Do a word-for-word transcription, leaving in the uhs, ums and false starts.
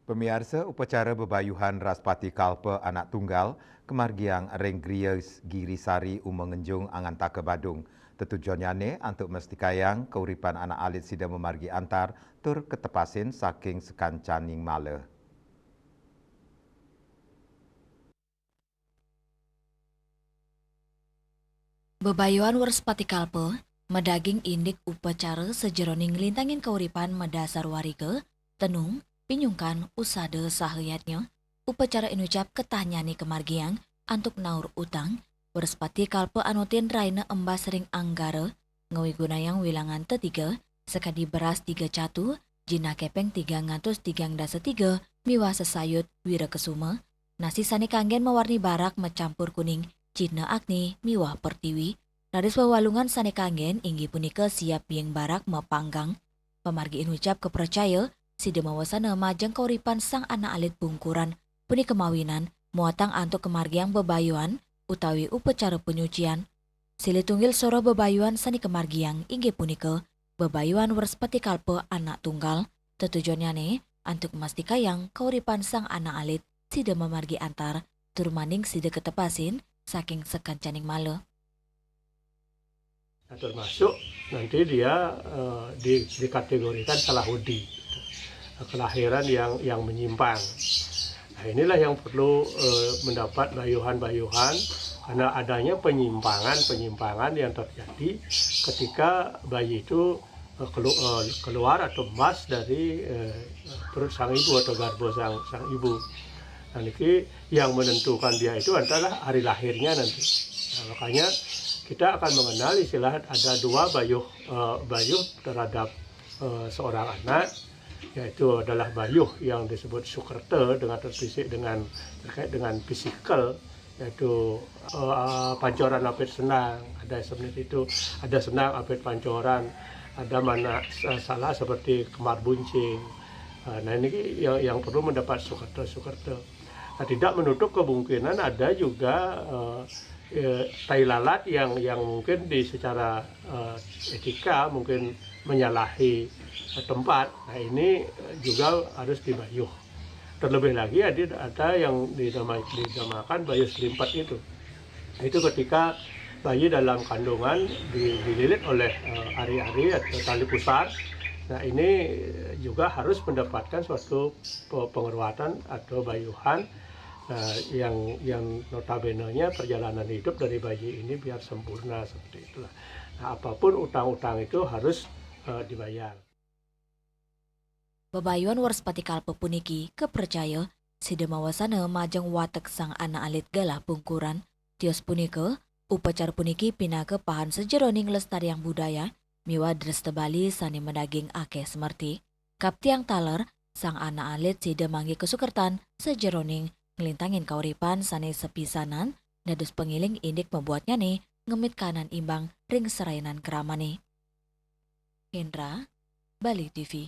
Pamiarsa, upacara bebayuhan Wrespati Kalpa anak tunggal kamargiang ring Griya Girisari Uma Ngenjung Angantaka Badung. Tetujonnyane antuk mestikayang kauripan anak alit sida mamargi antar tur katepasin saking sakancaning mala. Bebayuhan Wrespati Kalpa madaging indik upacara sajeroning nglintangin kauripan madasar warika, tenung, pinyungkan, usada saha yadnya. Upacara inucap ketahnyane kamargiang antuk naur utang. Wrespati Kalpa anutin raina embas ring anggara, ngawigunayang wilangan tetiga, sakadi beras tiga catu, jinah kepeng tigang atus tigang dasa tiga, miwah sesayut wira kesuma, nasi sane kanggen mawarni barak macampur kuning, cihna agni miwah pertiwi, raris wewalungan sane kanggen inggih punika siap biing barak mapanggang. Pamargi inucap kapracaya, sida mawasana majeng kauripan sang anak alit pungkuran, punika mawinan muatang antuk kamargiang bebayuhan utawi upacara panyucian. Silih tunggil soroh bebayuhan sane kamargiang inggih punika bebayuhan Wrespati Kalpa anak tunggal, tetujonnyane antuk mastikayang kauripan sang anak alit sida mamargi antar, tur maning sida katepasin saking sakancaning mala. Nah, termasuk nanti dia, eh, di-, dikategorikan salah udi, kelahiran yang, yang menyimpang. Nah, inilah yang perlu, eh, mendapat bayuhan-bayuhan, karena adanya penyimpangan-penyimpangan yang terjadi ketika bayi itu, eh, kelu-, eh, keluar atau emas dari, eh, perut sang ibu atau garba sang, sang ibu. Nah, niki yang menentukan dia itu adalah hari lahirnya nanti. Nah, makanya kita akan mengenal istilah ada dua bayuh, eh, bayuh terhadap, eh, seorang anak, yaitu adalah bayuh yang disebut sukerta dengan fisik, dengan, terkait dengan fisikal, yaitu, eh, pancoran apit senang, ada seperti itu, ada senang apit pancoran, ada mana sa-, salah seperti kemar buncing. Eh, nah, ini yang, yang perlu mendapat sukerta-sukerta. Nah, tidak menutup kemungkinan ada juga, eh, eh, tai lalat yang, yang mungkin di secara, eh, etika mungkin menyalahi, eh, tempat. Nah, ini, eh, juga harus dibayuh. Terlebih lagi ada, ada yang dinama-, dinamakan bayuh selimpet itu. Itu ketika bayi dalam kandungan di-, dililit oleh, eh, ari-ari atau tali pusar. Nah, ini juga harus mendapatkan suatu pe-, pengeruatan atau bayuhan, eh, yang, yang notabenenya perjalanan hidup dari bayi ini biar sempurna seperti itulah. Nah, apapun utang-utang itu harus, eh, dibayar. Bebayuhan Wrespati Kalpa puniki kapracaya sida mawasana majeng watek sang anak alit galah pungkuran. Tios punika, upacara puniki pinaka pahan sajeroning lestariang budaya miwah dresta Bali sane madaging akeh semerti. Kaptiang taler, sang anak alit sida manggi kasukertan sajeroning nglintangin kauripan sane sapisanan dados pangiling indik mabuatnyane ngemit kahanan imbang ring serayanan kramane. Hendra, Bali T V.